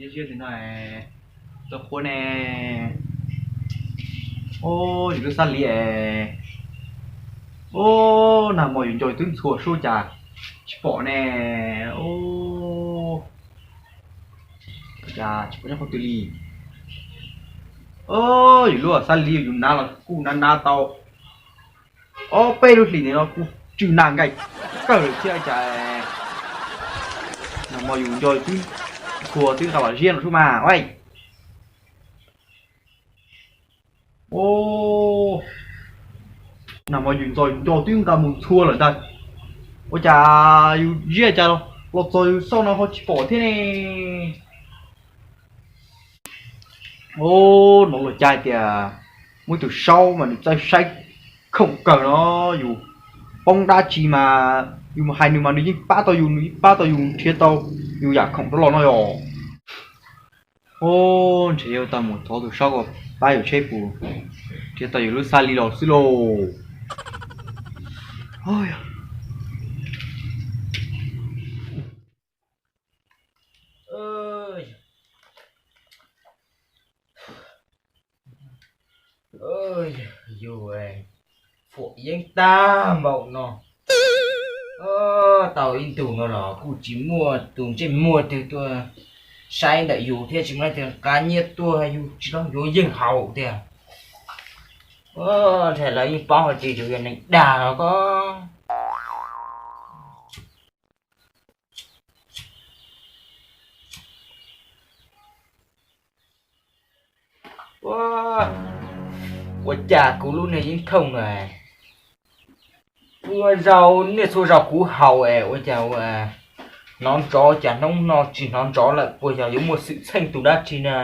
Ziab li no, txaus qhuav ne. Ub, yus lub xab li es, ub, nag hmo yus nco twb ntxhua sub cas tsis pom ne. Ub, cas tsis pom nyob qhov twg li. Ub, yus lub xab li yus hnav los kuj hnav hnav tau ob peb lub hlis ntawm no kuj tsw nag nkaij kawg lawm thiab cas nag hmo yus nco twb ntxhua twb nqa los ziab no sub mas. Ub, nag hmo yus ntxhua nco twb nqa mus ntxhua lawm ntag. Ua cas yus ziab cas los txog yus xauj no ho tsis pom thiab ne. Ub, hnov luag cas tias muaj ib tug saub mas nws txawj saib khoom kawg no. Yus poob dab tsi mas yus mus hais nws mas nws yeej pab tau yus, nws yeej pab tau yus nrhiav tau yus yam khoom rov los no yom. Ub, ntshe yuav tau mus thov tus saub ko pab yus seb puas nrhiav tau yus lub xab li los xwb lauj. Yus fuam yeeb tag npaum no, tau ib ntus no los kuj tsis muaj tus ntsej muag twg tuaj saib ntawm yus thiab tsis muaj leej twg nqa nyiaj tuaj, yus tsis tau yuav yeej haus tiag. Ntshai lawv yeej paub hais tias yus yog neeg dag los ko. Ua cas kuv lub niag yeeb thooj no, txhua zaus niaj txhua zaus kuv haus es ua cas hnov nrov, cas hnub no tsis hnov nrov lawm, puas yog yuav muaj xwm txheej tus dab tsi na?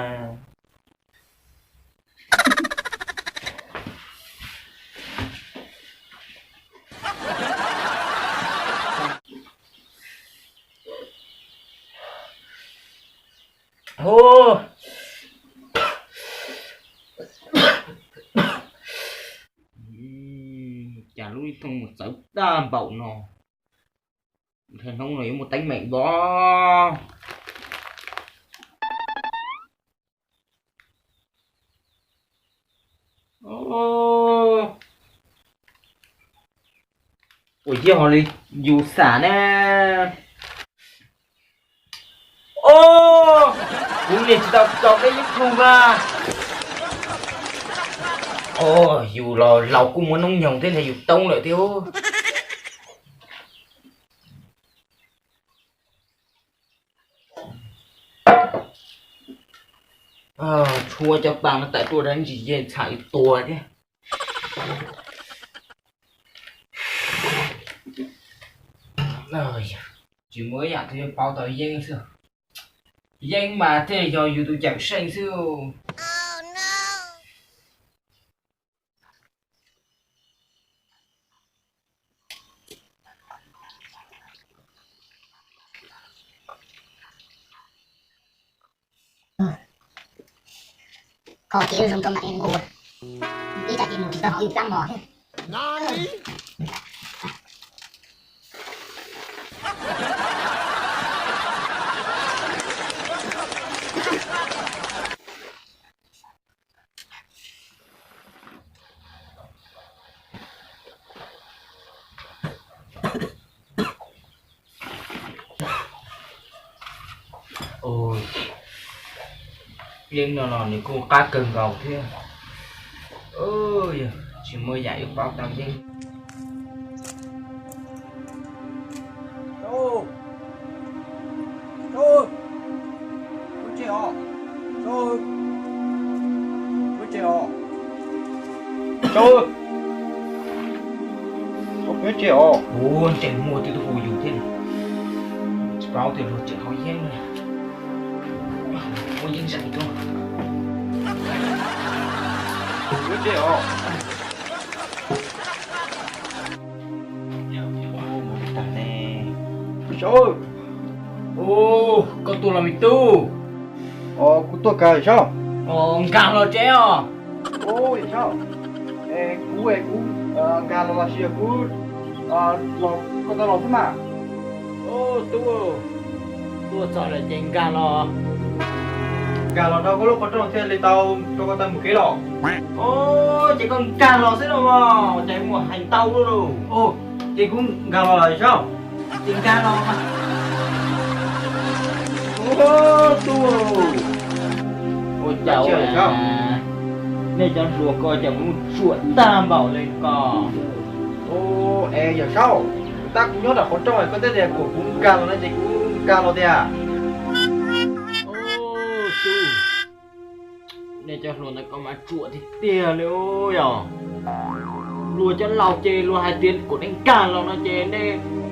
Cas lub yeeb thooj mus txawv tag npaum no, hnub no yuav muaj teeb meem npog. Ua yog li yus xam na. Kuv niam tsis tau tso peb yeeb thooj na. Yus los laus kuj muaj hnub nyoog thiab ntag, yus toob lawm thiab. Tshuav cov pas no tawm tuaj dab ntsis yeej txham ib tua thiab. Tsis muaj ib yam twg yuav pauv tau yeeb xwb. Yeeb mas thiaj yog yus tus cawm seej xwb. Kho kev zoo rau mam nqua, ib tsam ces mus tsis tau hauv yus plab mos thiab. Yeeb no los nws kuj qab kawg nkaus thiab. Tsis muaj yam yuav pauv tau yeeb. Ua ntsej muag twb tuaj hu yus thiab, tsis paub tias luag tseem haus yeeb no. Muaj yeeb zais tuaj. Koj tuaj los me tub? Kuv tuaj kawg saib. Nkag los tsev os. Saib, kuv es kuv nkag los los sis yog kuv los, koj tau los xwb mas. Tub, tuaj txog lawm ces nkag los. Nkag los rau koj lub qhov rooj thiaj li tau rau koj tau mus kev los. Ces koj nkag los xwb no, ces mus hais ntau lawm. Ces kuv nkag los lawm Saub. Ces nkag los. Ua cas nej cov hluas ko cas kuv tsuam tag npaum li ko? Es yawm Saub, tab kuv nyob nram qhov rooj koj teb tias kom kuv nkag los no ces kuv nkag los tiag. Nej cov hluas ntawd ko mas tsuam tiag tiag li yog. Luag cov laus ces luag hais tias kom nej nkag los no ces nej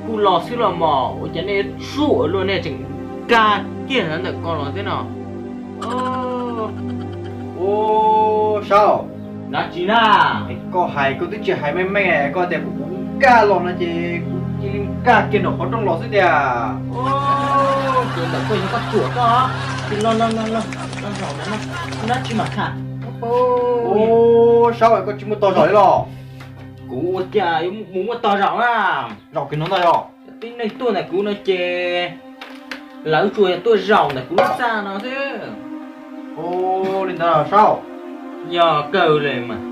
kuj los xwb los mog, ua cas nej tsuam luaj nej tseem nkag kiag ntawm ko los thiab no? Ua, Saub, dab tsi na? Koj hais koj twb tsis hais meej meej, koj tias kom kuv nkag los no ces kuv cia li nkag kiag nram qhov rooj los xwb tiag. Ces ntawm koj yog koj tsuam koj, los los los los zaum ntawm no, dab tsi mam tham. Ua, Saub, koj tsis muaj tog zaum li los? Kuv ua cas yuav mus muaj tog zaum na? Zaum kiag no ntag yog. Tib neeg tuaj ntawm kuv no ces lawv tsuas yog tuaj zaum ntawm kuv lub txaj no xwb. Ua li ntawd Saub, yog kawg li mas.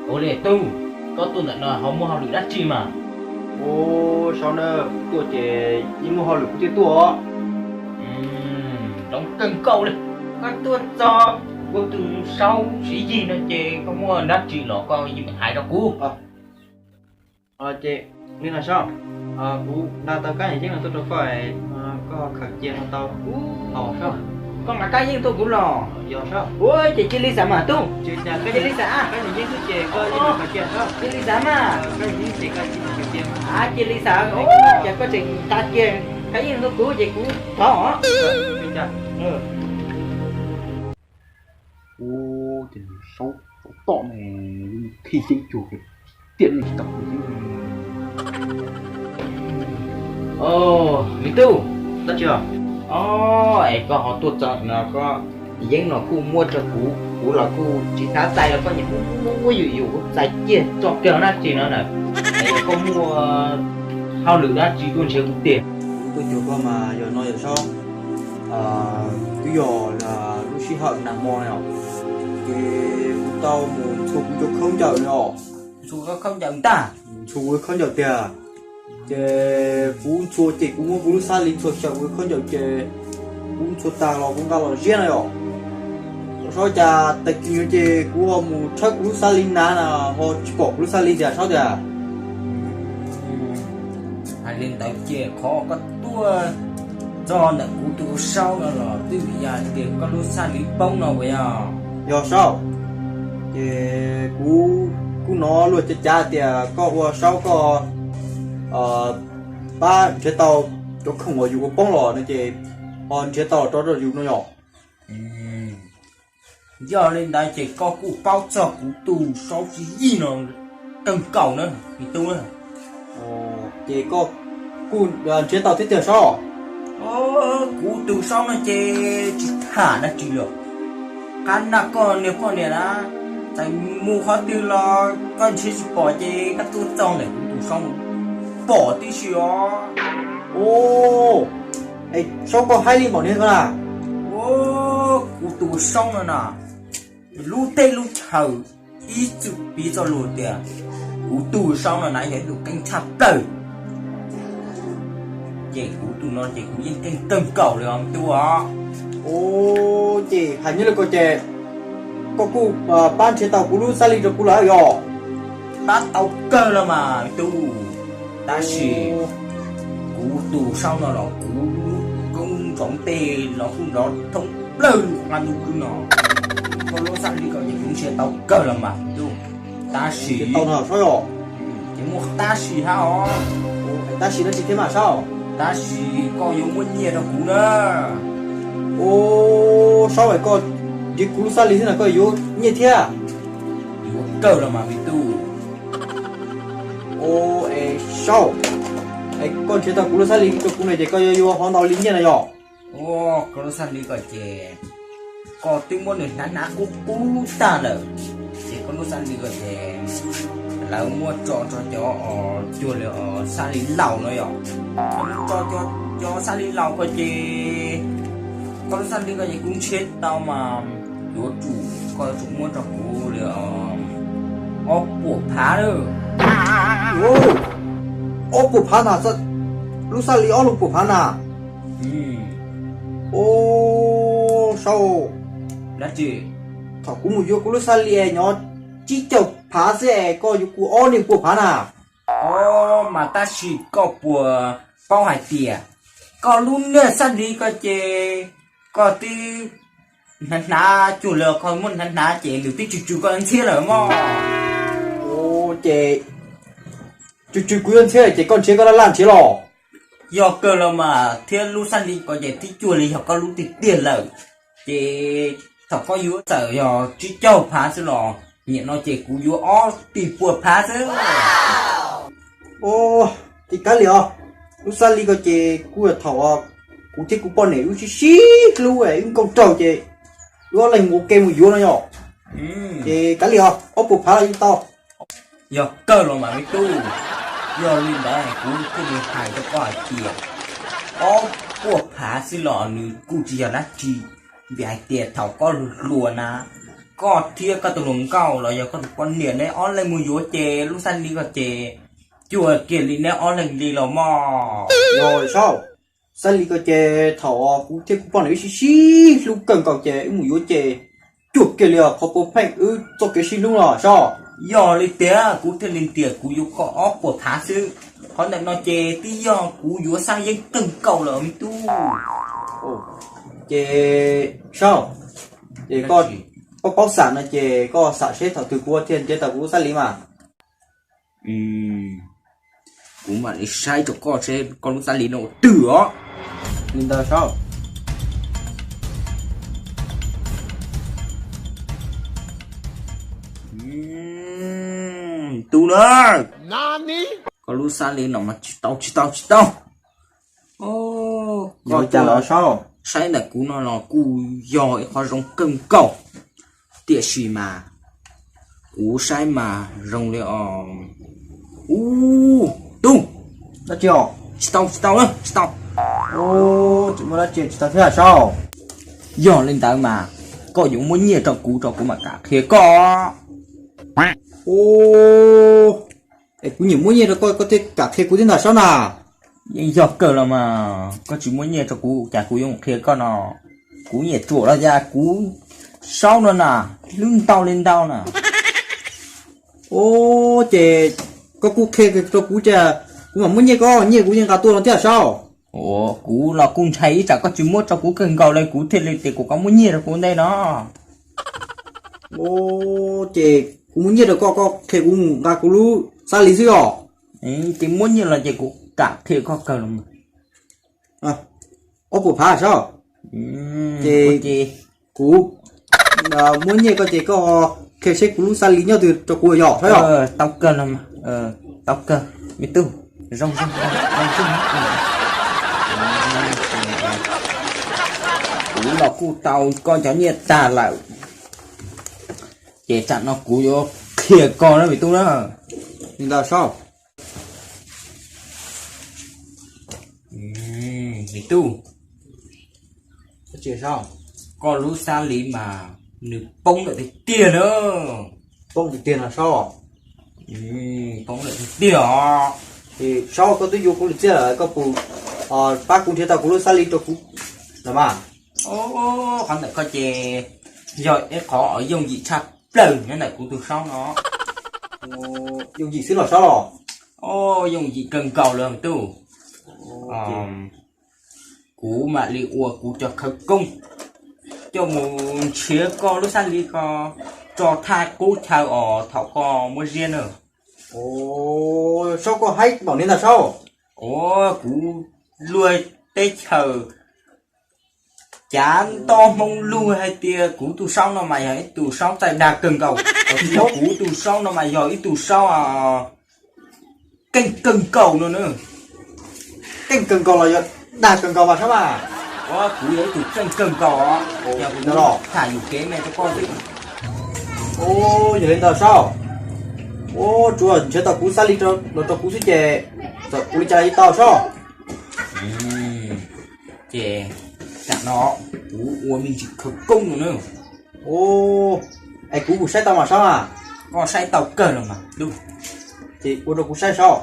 Ua li tub, koj tuaj ntawm no ho muaj hauj lwm dab tsi mas? Ua, Saub na, tuaj ces yeej muaj hauj lwm kuv thiaj tuaj os. Zoo kawg nkaus li, koj tuaj txog kuv tus Saub Siv Yig no ces koj muaj dab tsi los koj yeej hais rau kuv. Ces li no Saub, kuv nqa tau kab yeeb no tuaj rau koj, koj ho khaws cia no tau haus Saub. Koj nqa kab yeeb tuaj kuv los? Yog Saub. Ua ces cia li xav mas tub. Cia li xav, kab yeeb xwb ces koj yeej khaws cia Saub. Cia li xav mas. Kab yeeb ces koj cia li xav, ces koj tseem nqa kiag kab yeeb tuaj kuv ces kuv thov. Ua ces Saub, Saub tom ne, khi yeeb cuag tiam neeg tsis tau khi yeeb. Os, me tub, dab tsi os? Os, es koj ho tuaj txog no koj yeeb no kuj muab rau kuv, kuv los kuj tsis hnov txais los koj niaj muab muab muab yus yus kuv txais kiag tso kiag dab tsi no na. Es yog koj muaj hauj lwm dab tsi tuaj nrhiav kuv tiag? Kuv tuaj cuag koj mas yog no yawm Saub, twb yog lub sij hawm nag hmo no ces kuv tau mus ntxhua kuv cov khaub ncaws no. Ntxhua khaub ncaws ntag. Ntxhua kuv khaub ncaws tiag. Ces kuv ntxhua ces kuv muab kuv lub xab li ntxhua xyaw kuv khaub ncaws ces kuv ntxhua tag los kuv nqa los ziab no yom. Saub, cas tag kis no ces kuv ho mus tshawb kuv lub xab li na na, ho tsis pom kuv lub xab li tiag Saub tiag. Hais li ntawd ces qhov koj tuaj txog ntawm kuv tus Saub no los twb vim yog tias koj lub xab li poob no puas yog? Yog Saub, ces kuv kuj hnov luag cav cav tias koj ua Saub koj pab nrhiav tau cov khoom uas yus ua poob los no ces ho nrhiav tau los rau yus no yom. Yog li ntawd ces koj kuj paub txog kuv tus Saub Tswv Yig no kawg nkaus na, me tub. Ces koj kuj nrhiav tau thiab tiag Saub? Kuv tus Saub no ces tsis tham dab tsi li. Qab nag koj niag poj niam na, txawm mus qhov twg los koj nrhiav tsis pom ces koj tuaj txog ntawm kuv tus Saub, pom tib si os. Ua, es Saub koj haib li npaum li ko na? Kuv tus Saub no na, lub teb lub chaw ib txwm piv txoj lus tias kuv tus Saub no na yog ib tug keej tshaj plaws. Ces kuv tus no ces kuv yeej keej kawg nkaus li os me tub os. Ua, ces hais nyob li ko ces koj kuj pab nrhiav tau kuv lub xab li rau kuv lawm yog? Pab tau kawg los mas me tub, tab sis kuv tus Saub no los kuv koob ntsoov tej los kuj nrov thoob plaws lub qab ntuj khwb no. Koj lub xab li ko ces kuv nrhiav tau kawg los mas me tub, tab sis tau no Saub yog? Ces muaj tab sis hab os. Tab sis dab tsi thiab mas Saub? Tab sis koj yuav muab nyiaj rau kuv na. Ua, Saub, es koj nrhiav kuv lub xab li xwb no koj yuav nyiaj thiab? Yuav kawg los mas me tub. Ua, es Saub, es koj nrhiav tau kuv lub xab li rau kuv no ces koj yuav yuav hov ntau li nyiaj no yog? Ua, koj lub xab li ko ces koj twb muab nws hnav hnav qub qub tag lawm, ces koj lub xab li ko ces lawv muab tso rau cov cuag li xab li laus no yom. Lawv muab tso cov xab li laus ko ces Koj lub xab li ko ces kuv nrhiav tau mas yuav tsum, koj yuav tsum muab rau kuv li ob puas phav lawm. Ob puas phav na? Lub xab li ob lub puas phav na? Ub, Saub, dab tsi? Thaum kuv mus yuav kuv lub xab li nyob tsib caug phav xwb es koj yuav kuv ob niag puas phav na? Ov, mas tab sis koj puas paub hais tias koj lub niag xab li ko ces koj twb hnav hnav cuag li, koj muab hnav hnav ces nws twb tsw tsw koj ntxhiab lawm mog. Ov, ces tsw tsw kuv yuav ntxhiab ces koj nrhiav koj laj laj nrhiav los? Yog kawg los mas, thiab lub xab li ko ces twb cuag li yog koj lub tiag tiag lawm. Ces thaum koj yuav txawm yog tsib caug phav xwb los nim no ces kuv yuav ob tib puas phav xwb. Ov, ces kav liam os. Lub xab li ko ces kuj yog thaum kuv thiab kuv poj niam wb sib sib hlub wb nkauj raug ces wb ob leeg mus ua ke mus yuav no yom. Ces kav liam os, ob puas phav los yeej tau. Yog kawg los mas me tub, yog li ntawd kuv thiaj li hais rau koj hais tias ob puas phav xwb los nws kuj tsis yog dab tsi, vim hais tias thaum koj hluas hluas na, koj thiab koj tus hluas nkauj los yog koj tus poj niam neb ob leeg mus yuav ces lub xab li ko ces cuag kiag li neb ob leeg li los mog. Yog Saub, xab li ko ces thaum kuv thiab kuv poj niam wb sib sib hlub kawg nkaus ces wb mus yuav ces cuag kiag li os, qhov puav pheej wb txoj kev sib hlub no Saub. Yog li tiag kuv thiaj li tias kuv yuav koj ob puas phav xwb. Qhov ntawm no ces twb yog kuv yuav xab yeeb kawg nkaus lawm me tub. Ces Saub, ces koj paub paub xam no ces koj xam seb thaum twg kuv thiaj nrhiav tau kuv lub xab li mas. Kuv mam li saib rau koj seb koj lub xab li no ua twg os. Li ntawd Saub. Tub na, koj lub xab li no mas tsis tau tsis tau tsis tau. Koj cas los Saub? Saib ntawm kuv no los kuj yog ib qho zoo kawg nkaus, tiam sis mas kuv saib mas zoo li os. Ub, tub, dab tsi os? Tsis tau tsis tau tsis tau. Tsis muaj dab tsi tsis tau thiab Saub. Yog li ntawd mas koj yuav muab nyiaj rau kuv, rau kuv mam kam qhia koj. Ub, es kuv nyiam muab nyiaj rau koj, koj thiaj kam qhia kuv thiab ntag Saub na. Yeej yog kawg los mas, koj tsis muab nyiaj rau kuv cas kuv yuav qhia koj no. Kuv nyiam ruam los cas kuv Saub no na, hlub ntau li ntau na. Ub, ces koj kuj qhia rau kuv tias kuv mam muab nyiaj koj, nyiaj kuv yeej nqa tuaj no thiab Saub. Ua kuv los kuj ntshai ib tsam koj tsis muab rau kuv kawg nkaus li kuv thiaj li tias kom koj muab nyiaj rau kuv ntej no. Ub, ces kuv muab nyiaj rau koj, koj qhia kuv mus nqa kuv lub xab li xwb os. Ces muab nyiaj los ces kuv kam qhia koj kawg los mas. Ob puas phav Saub. Ces kuv muab nyiaj koj ces koj qhia seb kuv lub xab li nyob twg rau kuv yom Saub yom. Tau kawg los, tau kawg me tub, zoo zoo zoo zoo. Kuv los kuj tau koj cov nyiaj tag lawm, ces tsam no kuv yuav qhia koj na me tub na. Li ntawd Saub. Me tub, koj lub xab li mas nws poob lawm tiag tiag na. Poob tiag tiag no Saub. Poob lawm tiag tiag os. Saub, koj twb yuav kuv lub txiaj lawm, koj puas pab kuv nrhiav tau kuv lub xab li rau kuv los mas? Qhov ntawm koj ces yog ib qhov yooj yim tshaj plaws nyob ntawm kuv tus Saub no. Yooj yim xwb los Saub los? Yooj yim kawg nkaus lawm tub. Kuv mam li ua kuv cov khawv koob coj mus nrhiav koj lub xab li ko tso thaj qub chaw os thaum koj muab ziab na. Saub, koj haib npaum li ntag Saub. Ua kuv luag teb chaws cav nto hmoo lug hais tias kuv tus Saub no mas yog ib tus Saub txaij dag kawg nkaus, kuv tus Saub no mas yog ib tus Saub keej kawg nkaus no na. Keej kawg nkaus los yog dag kawg nkaus mas Saub mas? Ua kuv yog ib tus keej kawg nkaus os, yog kuv tham yus kev me rau koj xwb. Yog li ntawd Saub, ua tsuas nrhiav tau kuv xab li los rau kuv xwb ces txawm ua li cas los yeej tau Saub. Ces Tam no kuv ua me ntsis khawv koob no na. Es kuv mus saib tau mas Saub na? Koj saib tau kawg los mas. Ces ua rau kuv saib Saub.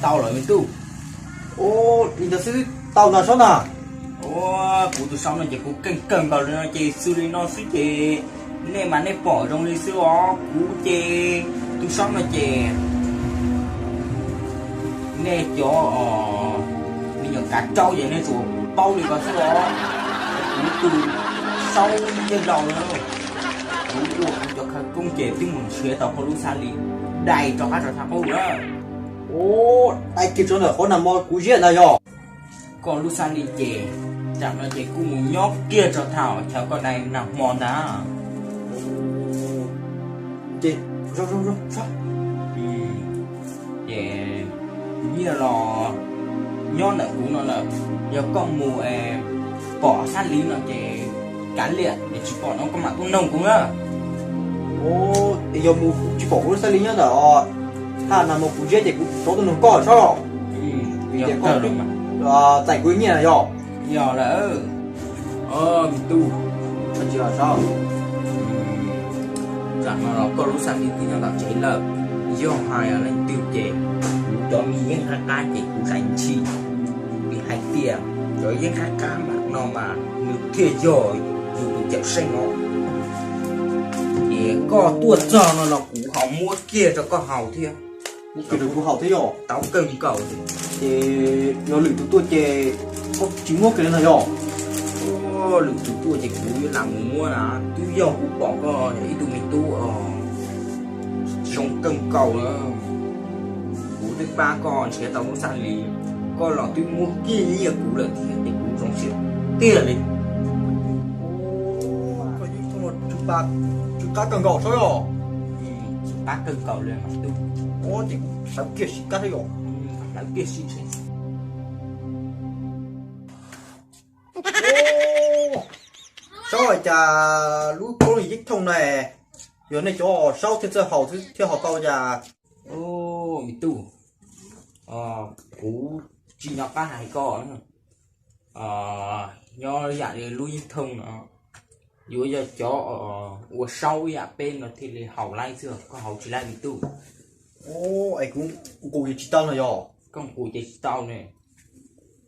Tau lawm me tub. Ua li ntawd xwb tau ntag Saub na. Ua, kuv tus Saub no ces kuv keej kawg nkaus li no ces xws li no xwb ces nej mas nej pom zoo li xwb os. Kuv ces tus Saub no ces nej cov me nyuam kav raub ces nej tsuas paub li ko xwb os. Kuv tus Saub yeej laus lawm, kuv ua kuv cov khawv koob ces twb mus nrhiav tau koj lub xab li dai rov qab rau thaj qub lawm. Ua, dai kiag rau ntawm qhov nag hmo kuv ziab ntag yog? Koj lub xab li ces tam no ces kuj mus nyob kiag rau thaj chaw koj dai nag hmo ntag. Ces, ces nyiaj los nyob ntawm kuv no lawm, yog koj mus pom xab li no ces kav liam, es tsis pom no koj mam tuaj noog kuv na. Es yog mus kuv tsis pom kuv lub xab li nyob ntawm thaj nag hmo kuv ziab ces kuv rov tuaj noog koj Saub. Txais kuv nyiaj yog? Yog lawm. Me tub, tam no los koj lub xab li twb nyob tom tsev lawm, yog hais leej twg ces kuv cov me yeeb qab qab ces kuv zais ntshis, vim hais tias cov yeeb qab qab no mas nws thiaj yog yus tus cawm seej no. Ces koj tuaj txog no los kuv ho muab kiag rau koj haus thiab. Muab kiag rau kuv haus thiab yog? Tau kawg nkaus. Ces yog lwm tus tuaj ces koj tsis muab kiag li ntag yog? Lwm tus tuaj ces kuv yuav lam mus muab na, twb yog kuv pom koj yog ib tug me tub zoo kawg nkaus na. Kuv twb pab koj nrhiav tau lub xab li, koj los twb muab kiag nyiaj kuv lawm thiab ces kuv zoo siab tiag li. Koj yeej tsw qab kawg nkaus Saub yog? Tsw qab kawg nkaus li mas tub. Ua ces kuv hlawv kiag sib kab yog? Hlawv kiag sib ntshe. Saub, cas lub koob yeeb thooj na, yog nej cov Saub thiaj txawj haus thiab haus tau cas? Me tub, kuv tsis nco qab hais koj, nyob yam li lub yeeb thooj no yuav yog cov ua Saub yam peb no thiaj li haus laib xwb, koj haus tsis laib me tub. Es kuv nqus ces tsis tau no yog? Koj nqus ces tsis tau ne.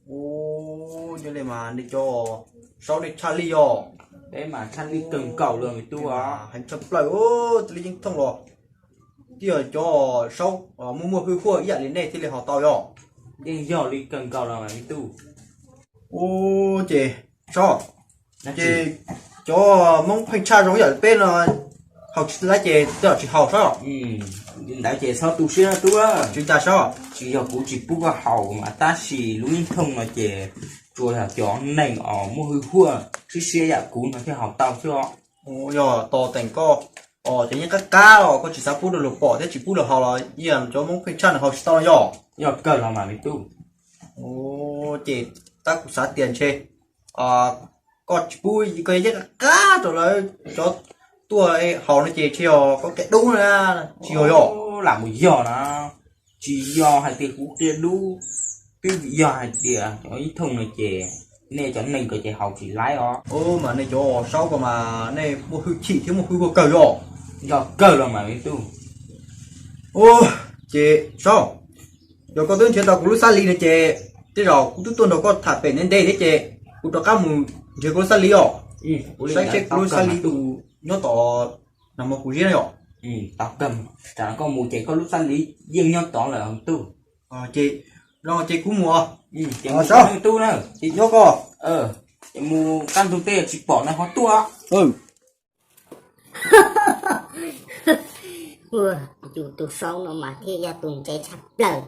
Ua, yog li mas nej cov Saub nej tshaj lij yog? Peb mas tshaj lij kawg nkaus li me tub. Heev tshaj plaws, cov lub yeeb thooj los twb yog cov Saub muaj muaj hwj huaj ib yam li nej thiaj li haus tau yog? Yeej yog li kawg nkaus los me tub. Ua ces Saub, ces cov Hmoob pheej tshaj zoo ib yam li peb no haus tsis laib ces tej zaum tsis haus Saub. Li ntawd ces txhob tu siab tub. Tsis tas Saub, tsis yog kuv tsis pub koj haus mas tab sis lub yeeb thooj no ces tsuas yog cov neeg uas muaj hwj huaj siab siab yam kuv no thiaj haus tau xwb os. Yog tos teem koj, cov yeeb qab qab los koj tsis xav pub rau luag pom thiab tsis pub luag haus los yeej cov Hmoob pheej tshaj nws haus tsis tau no yog? Yog kawg los mas me tub. Ces tab kuv xav tias ntshe koj tsis pub koj yeeb qab qab rau lawv cov tuaj haus no ces ntshe yog koj qias dub na, tsis yog yog? Lam mus yog na, tsis yog hais tias kuv qias dub, twb yog hais tias cov yeeb thooj no ces nej cov neeg ko ces haus tsis laib os. Mas nej cov Saub ko mas nej muaj hwj chim thiab muaj hwj huaj kawg yog? Yog kawg los mas me tub. Ces Saub, yog koj twb nrhiav tau kuv lub xab li no ces tej zaum kuv twb tuaj nrog koj tham pem ntev ntev thiab ces kuv rov qab mus nrhiav kuv lub xab li os. Saib seb kuv lub xab li tus nyob tom nag hmo kuv ziab no yog? Tau kawg, tsam no koj mus ces koj lub xab li yeej nyob tod lawm tub. Ces, ces kuv mus os. Ces mus tub na, ces nyob koj. Ces mus kaj ntug tej tsis pom no ho tuaj. Yus tus Saub no mas thiaj yog tus ntse tshaj plaws.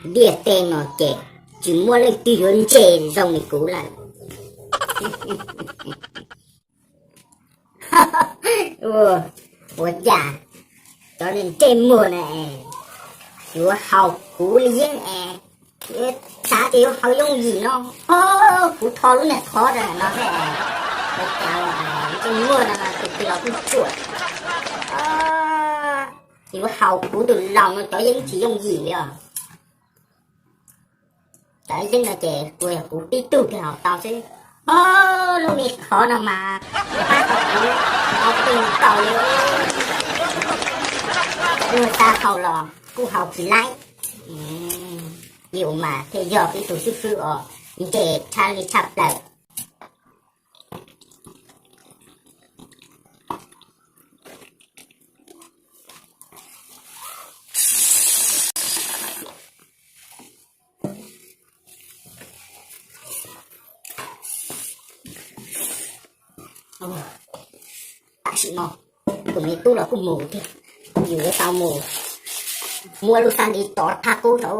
Ntiaj teb no ces tsis muaj leej twg yuav ntse zoo li kuv lawm. Ua cas cov ntsej muag na yuav haus kuv li yeeb es, yuav xav tias yuav haus yooj yim no. Kuv tho lub niag qhov rau no xwb, ua cas ntsej muag no tus twg los kuj tsuam. Yuav haus kuv tus laus no cov yeeb tsis yooj yim li os. Cov yeeb no ces kuv yog kuv tib tug thiaj haus tau xwb. Lub niag qhov no mas pab tau kuv ntau tug ntau li. Luag xa haus los kuj haus tsis laib. Yus mas thiaj yog ib tug xib fwb os, ntse tshaj li tshaj plaws. Tam sim no tus me tub los kuj mus thiab, yus yuav tau mus muab lub xab li tov thab kub rau.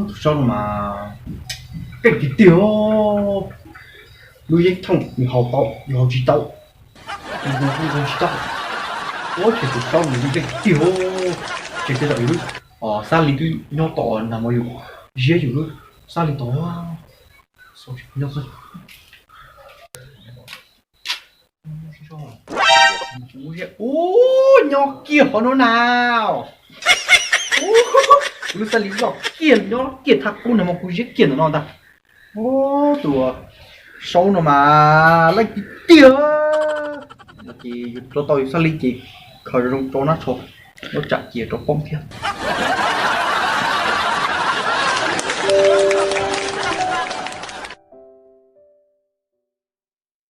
Tus saub no mas keej tiag tiag, lub yeeb thooj nws haus tau, yus haus tsis tau, nws haus tsis tau. Ua ces tus saub no keej tiag tiag, ces tej zaum yus lub xab li twb nyob tom nag hmo yus ziab yus lub xab li tod. Ub, nyob kiag qhov no na. Ub, lub xab li loj kiag nyob kiag thaj qub nag hmo kuv ziab kiag ntawm no ntag. Ub, tus saub no mas leej tiag tiag. Ces yus rau tau yus xab li ces khaws zoo rau nab tsho, muab tsam cia rau poob thiab.